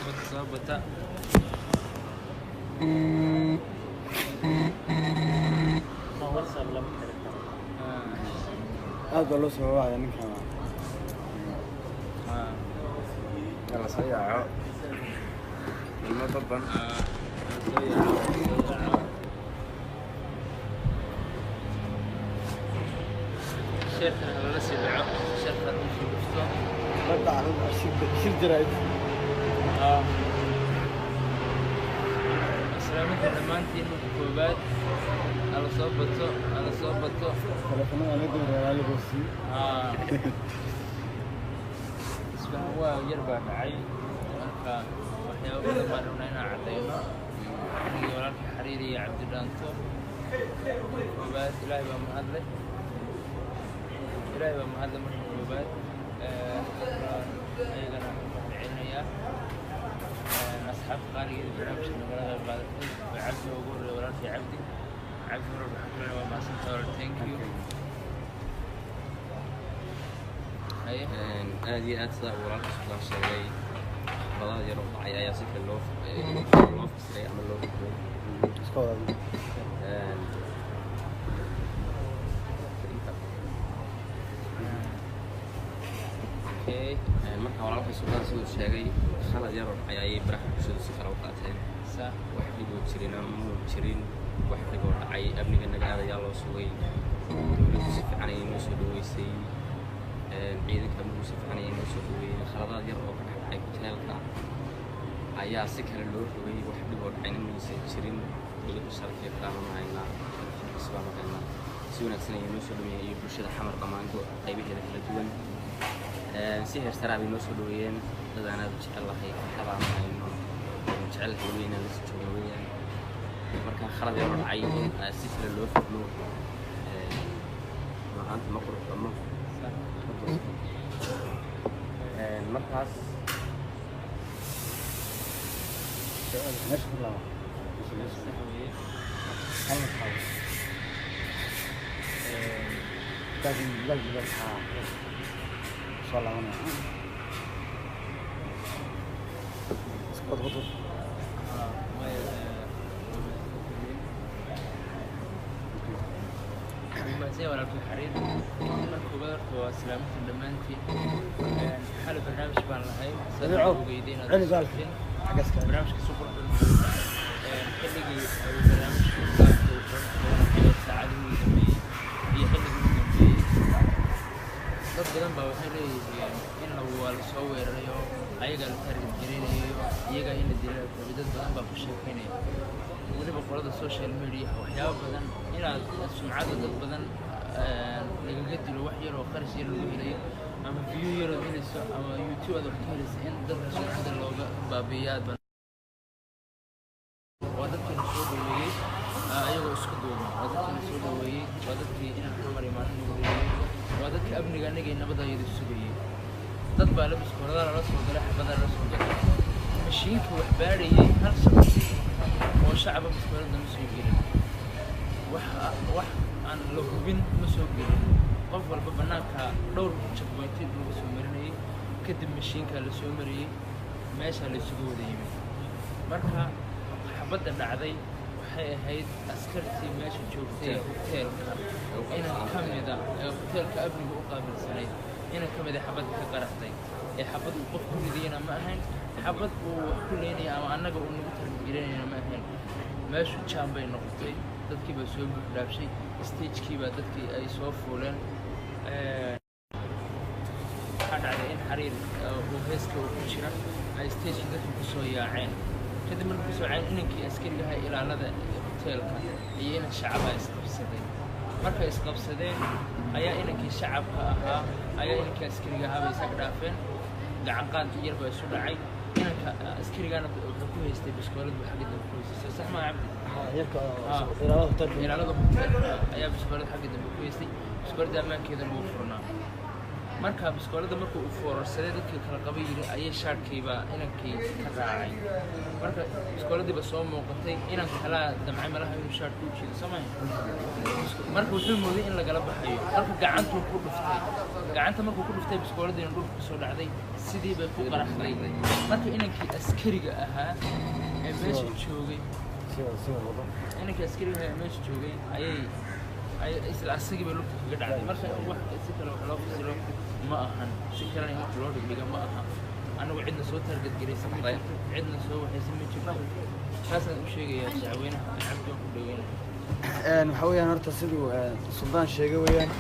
bata, soo bata. Ma WhatsApp lama xiri karo. Aad baa loo soo wacaya ninkan. Kala soo yaaco ilmo baban. Soo yaaco, soo yaaco. Share-kana halala sii dhaco, share-ka lagu sii dhufto. La dhaca shir jaraa'id. Asalaaminta dhammaantiin marka koowaad, hala soo bato, hala soo bato. Telefoonada la doonayaa lagu sii. Isfahan waa yar baa dhacay, marka waxyaabo badan baan rabnaa inaan caddayno, anigii walaalka Xariir iyo Cabdidhaanto. Marka koowaad Ilaahay baa mahadle, Ilaahay baa mahadle marka koowaad. Ayagana waxaan celinayaa asxaabta qaaligeeda barnaamijka nagala qayb qaadatay oo Cabdi ugu horreeya, walaalkii Cabdi. Cabdi mar walba waxaan ku leenahay waa mahadsantahay walaal, thank you. Haye. Aad iyo aad sidaa uu walaalka Sultaan sheegay, caqabadaha yar oo dhacay ayaa si kale loo fasiray ama loo fahmay. Iska wada. Inta Okay. Marka walaalka Sultaan siduu sheegay, khalad yar oo dhacay ayay baraha bulshadu si kale u qaateen. Sax. Wax dhiboo jirin ama muu jirin wax dhiboo dhacay. Amniga naga aad ayaa loo sugay, dowladdu si fiican ayay noo soo dhaweysay, ciidanka amnigu si fiican ayay noo soo dhaweeyeen. Khaladaad yar oo ka dhex dhacay hoteelka ayaa si kale loo rogay. Wax dhiboo dhacayna maysan jirin. Dowladda sharafkeed baanu haynaa, sharafkiis baanu haynaa, si wanaagsan ayay noo soo dhaweeyeen iyo bulshada Xamar dhammaan qaybaheeda kala duwan. Si heer saraa bay noo soo dhaweeyeen. Dad aan aad u jecel lahay, farxadaan hayno, aan jecel lahay weliba inaan lasii joogno weeyaan. Marka khalad yaroo dhacay in si kale loo fahmo, run ahaanta ma qurux badno. Sax. Markaas Meesha ku laaba. Sax weeye. Hal mar qabo. Laakiin laakiin soo laabanaya. Iska wad wad wad. Maya, mahadsan yahay walaalkay Xariir. Marka koowaad horta waa salaaminta dhammaantiin. Xalay barnaamij baan lahay saad Celi ogeydeen aad celi la baalka. socoteen. Xaggaas ka. Barnaamijka si qurux badan buu u dhacay. Xilligii uu barnaamijku qaabka uu doonay, saacadihii ugu dambeeyey iyo xilligii ugu dambeeyey, dad badan baa waxay leeyihiin in la waa la soo weerarayo, ayagaa la target gareynayo, iyagaa in la dilay rabay. Dad badan baa ku sheekeynaya, weliba qolada social media, waxyaabo badan inaad sumcadda dad badan lagaga dilo, wax yar oo qarash yar lagu helayo ama view yar ood helayso ama YouTube aad wax ka helayso, in dadka sumcadda looga baabi'iyo. Aad baan waa dadkii soo dhaweeyey ayagoo isku duuban, waa dadkii soo dhaweeyey, waa dadkii inaan Xamar imaanin nagu dhaweeyey, waa dadkii amniga anaga iyo nabadda ayada sugayey. Dad baa labiskooradaa lala soo galay, xabadaa lala soo galay. Mashiinka wax baadhayay hal shaqsi oo shacaba biskooladda ma soo gelin, wax aan la hubin ma soo gelin. Qof walba bannaanka dhowr checkpoint lagu soo marinayay, kadib mashiinkaa la soo mariyey, meeshaa la isugu wada yimid. Marka xabadda dhacday waxay ahayd askartii meesha joogtay ee hoteelka inan ka mida, ee hoteelka amniga u qaabilsanayd inan ka mida xabadda ka qaraxday. Ee xabad uu qof ku ridayana ma ahayn, xabad uu wax ku leynaya ama annaga uu nagu tarbigelinayana ma ahayn. Meeshu jam bay noqotay, dadkii baa soo buux dhaafshay stagekii baa dadkii ay soo fuuleen. Waxaa dhacday in Xariir uu heeska uu ku jira ay stagekii dadku kusoo yaaceen. Kadib markay kusoo yaaceen, inankii askariga ahaa ilaalada hoteelka iyo inan shacaba isqabsaday. Markay isqabsadeen ayaa inankii shacabka ahaa ayaa inankii askariga ahaa bay isaga dhaafeen, gacanqaad yar baa isu dhacay. Inanka askarigana wuxuu ku haystay biskoolad buu xagga dambe ku haystay. Soo sax maa, Cabdi? Yarka ilaalada hoteelka. Ilaalada hoteelka ayaa biskoolad xagga dambe ku haystay, biskooladda ammaankeedana wuu furnaa. Marka biskoolada markuu uu foorarsaday, dadkii kala qaba yiri, ayay shaarkiiba inankii ka raacay. Marka biskooladiiba soo muuqatay, inan kalaa damcay malaha inuu shaarka u jiido soo maha. Marka wuxuu mooday in lagala baxayo. Marka gacantuu ku dhuftay, gacanta markuu ku dhuftay, biskooladiina dhulka kusoo dhacday, sidii bay ku qaraxday. Marka inankii askariga ahaa ee meesha joogay, inankii askariga ahaa ee meesha joogay ayay isla asagii bay lugta kaga dhacday. Marka wax si kale wax loo fasiro ma ahan, si kalena in wax loo dhigdhiga ma aha. Anagu cidna soo target garaysa ma jirto, cidna soo waxaysa ma jirto. Taasaan u sheegayaa shacweynaha. Cabdi waan ku dhaweynaya. Waxaa weeyaan horta siduu Suldaan sheegay weeyaan,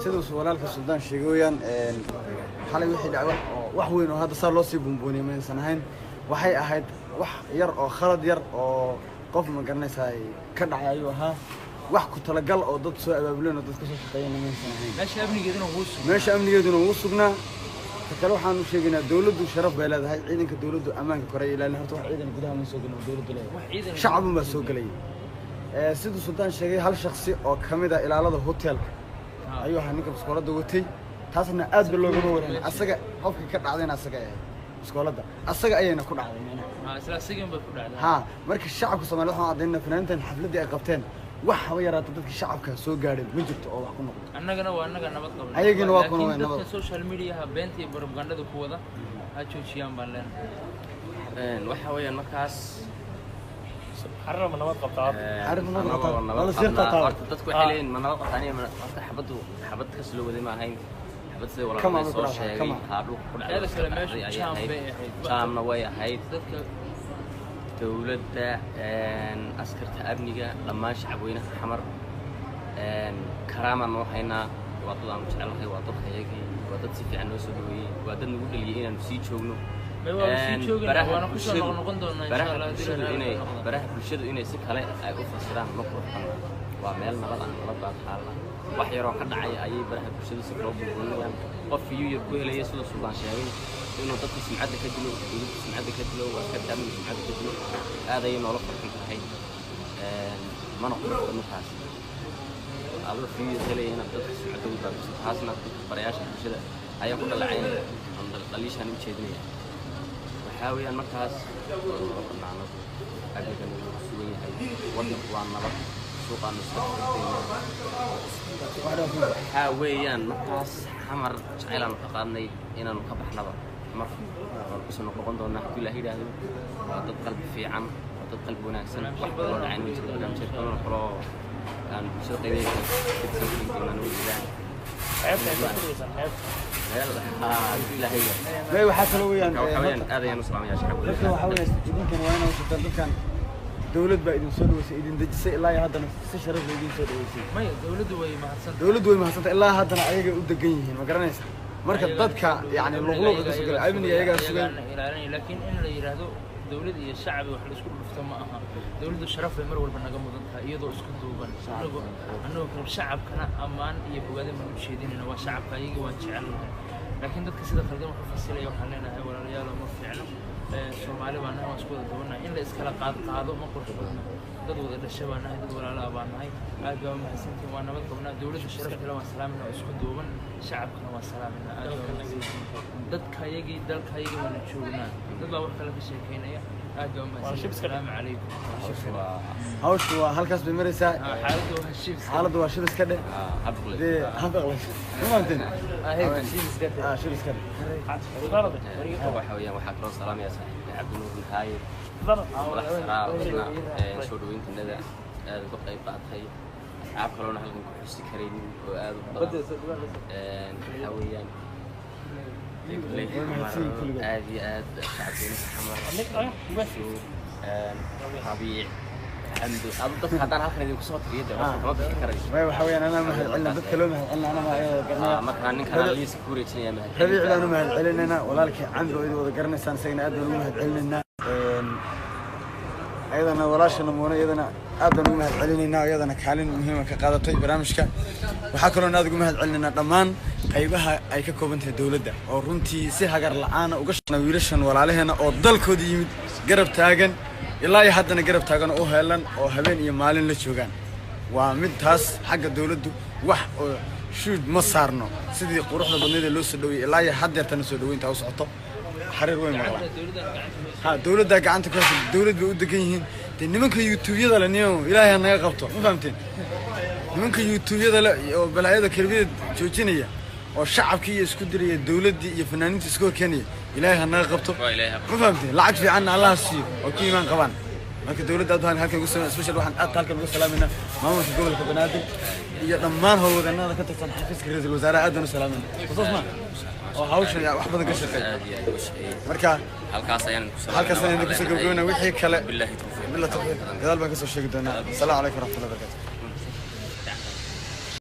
siduu walaalka Suldaan sheegay weeyaan. Xalay wixii dhacay wax oo wax weyn oo hadda saa loo sii buunbuuniyay maysan ahayn. Waxay ahayd wax yar oo khalad yar oo qof, ma garanaysaa, ka dhacay ayuu ahaa. Wax ku talagal oo dad soo abaabuleen oo dad ka soo shaqeeyana maysan ahayn. Meesha amnigeeduna wuu sugnaa. Meesha amnigeeduna wuu sugnaa. Ta kale waxaan u sheegaynaa, dawladdu sharaf bay leedahay. Ciidanka dawladdu ammaanka kore ay ilaalin. Horta wax ciidan gudaha ma soo gelin oo dawladdu leedahay. Wax ciidan shacabun baa soo gelayay. Siduu Suldaan sheegay, hal shaksi oo ka mid ah ilaalada hotelka ayuu ahaa ninka biskoolada watay. Taasna aad ba loogama waran. Asaga qofkii ka dhacdayna asaga ay ahayd biskoolada, asaga ayayna ku dhacday micnaha. Isla asagin bay ku dhacday. Haa, marka shacabka Soomaaliyed waxaan caddaynaa, fanaaniintan xafladdii ay qabteen wax haba yaraata dadka shacabka soo gaadhay ma jirto oo wax ku noqdo. Annagana waa annaga nabad qabna. Ayagina waa kuna laakiin way nabad. Dadka social mediaha beenta iyo propagandada ku wada ha joojiyaan baan leenahay. Waxa weeyaan markaas Xarra ma nabad qabtaa? Xarra ma nabad anagoo qabtaa? nabad Wala sirta qabnaa. taaba. Horta dadku waxay leeyihiin ma nabad qabtaa? Aniga horta xabaddu xabad kas loo waday ma ahayn. Xabad sida Kama walaalkay ku soo dhacday, sheegay kama. haa, dhulka ku dhacday, Teeda kale meeshu dhacday ayay jaam ahayd. bay ahayd. Jaamna way ahayd. Dadka Dowladda, askarta amniga, dhammaan shacabweynaha Xamar, karaamaan noo haynaa. Waa dad aanu jecelnahay, waa dadkayagii, waa dad si fiican noo soo dhaweeyey, waa dad nagu dhaliyey inaanu sii joogno. May waa sii joogaynaa, Baraha waana kusoo noqnoqon doonaa insha baraha Allah haddii bulshadu la inay noqdo. Baraha bulshadu inay si kale ay u fasiraan ma qurxan. Waa meel nabad ah, nabad baa taalla. Wax yaroo ka dhacay ayay baraha bulshadu si kale u buubuuninayaan. Qof view yar ku helaya, siduu Suldaan sheegay, inuu dadka sumcadda ka dilo, dowladda sumcadda ka dilo, askarta amniga sumcadda ka dilo, aad ayay noola qurxan tahay. Mana qurux badno taas, adoo view yar helaya inaad dadka sumcadda u baabiso. Taasna dadka barayaasha bulshada ayaa ku dhalacaynaya, dhaliishaan u jeedinaya. Waxaa weeyaan markaas waa banaanadu, amnigana wuu ku sugan yahay, waddanku waa nabad, suuqaanu iska xirtayna. Waxaa weeyaan markaas Xamar jacaylaanu ka qaadnay inaanu ka baxnaba. Xamar waan kusoo noqnoqon doonaa haddii Ilaah yidhaahdo. Waa dad qalbi fiican, waa dad qalbi wanaagsan. Wax kaloo dhacay ma jiro. Barnaamijyo kaloo kaloo aan bulshada qaybaheeda kala gedisan keeni doonaan way jiraan. Xeebta ay ku fadhiisaan, xeebta. Meel haa, haddii Ilaahay yidhaahdo. May waxaa kaloo weeyaan Marka waxaa weeyaan horta aad ayaan u salaamayaa shacabka. Dadka waxaa weeyaan idinkan waa inaad sheegtaan, dadkan dawlad baa idin soo dhaweysay, idin dejisay, ilaa iyo haddana si sharaf leh idin soo dhaweysay. Maya, dawladdu way mahadsantahay. Dawladdu way mahadsantay, ilaa haddana ayagay u degan yihiin, ma garanaysa? Marka dadka yacni luqluuqa ka sugay, amniga ayagaa sugay. Ayagaana ilaalinaya. Laakiin in la yidhaahdo dawlad iyo shacbi wax la isku dhufto ma aha. Dawladdu sharaf bay mar walba naga mudan tahay iyadoo isku duuban. Anagoo kale shacabkana ammaan iyo bogaadin baan u jeedinayna. Waa shacabka ayaga, waan jecelnahay. Laakiin dadka sida khaldan wax u fasilaya waxaan leenahay, walaalayaalo, ma fiicno. Soomaali baan nahay, waan isku wada duubanahay. In la iskala qaad qaado ma qurux badna. Dad wada dhasha baan nahay, dad walaala ah baan nahay. Aad baa u mahadsantihin, waa nabad qabnaa. Dawladda sharafta waan salaaminaa oo isku duuban, shacabkana waan salaaminaa. Aad baa u mahadsantihin. Dadkayagii, dalkayagii waana joognaa. Dad baa wax kale ka sheekeynaya. Aad baa u mahadsantihin. Shibska. Asalaamu calaykum. Waa Hawshu waa halkaas bay maraysaa. Xaaladdu waa shibska. Xaaladdu waa shib iska dheh. Habqle. Dee habaqlaysa ma fahanteen? Shib iska dheh. Waxa weeyaan waxaa kaloo salaamaya saaxiibka Cabdinuur Nahaaye, madax saraa isna soo dhaweyntanada aad uga qayb qaatay, asxaab kaloona halkan ku xusi karaynin oo aad u badan. Waxaa weeyaan dee kolley Way mahadsan yihiin Xamar kulligood. Aad iyo aad shacabweynaha Xamar, Rabiic, Xamdi, adu dadka haddaan halkan idinku soo tiriyo dee qofka kama bixi karayo. May waxaa weeyaan anaa mahadcelina, dadka loo mahadcelina anaa ayada garanaya. Markaa ninkan liiska ku wareejinaya mahadcelinta. Rabiic baan u mahadcelinaynaa, walaalkii Cambi oo idin wada garanaysaan, isagana aad baan ugu mahadcelinaynaa. Ayadana walaashana Muune, iyadana aad baan ugu mahadcelinaynaa, iyadana kaalin muhiima ka qaadatay barnaamijka. Waxaa kaloon aad ugu mahadcelinaynaa dhammaan qaybaha ay ka kooban tahay dowladda oo runtii si hagar la'aana uga shaqeynaya wiilashan walaalaheena oo dalkooda yimid, garab taagan ilaa iyo haddana, garab taagan oo u heelan oo habeen iyo maalin la joogaan. Waa mid taas xagga dowladdu wax oo shuud ma saarno. Sidii quruxda badneed ee loo soo dhaweeyey ilaa iyo haddeertana soo dhaweynta u socoto, xariir weyn maqlaa. Ha, dowladdaa gacanta ku haysa, dowlad bay u degan yihiin. Dee nimanka YouTubeyada le, niyo Ilaahay ha naga qabto, ma fahamteen? Nimanka YouTubeyada le oo balaayada kelmiyada joojinaya oo shacabkii iyo isku diraya dowladdii iyo fanaaniinta isku horkeenaya, Ilaahay ha naga qabto. Waa Ilaahay ha Ma fahamteen? Lacag fiicanna Allaha siiyo oo ku iimaan qabaan. Marka dowladda aad baan halkan ugu salaam, special waxaan aad halkan ugu salaamaynaa maamulka gobolka Banaadir iyo dhammaan howlwadeenada ka tirsan xafiiska ra'iisul wasaaraha. Aad baan u salaamayna, wasaas ma oo hawshan yaa wax badan ka shaqeeya. Aad iyo aad u shaqeeyey. Marka halkaas ayaan ku halkaas ayaan kusoo gabagabeynaa. Wixii kale Billahi tawfiiq. Bila tawfiiq, gadaal baan kasoo sheegi doonaa. Asalaamu calaykum waraxmatullahi wabarakatu.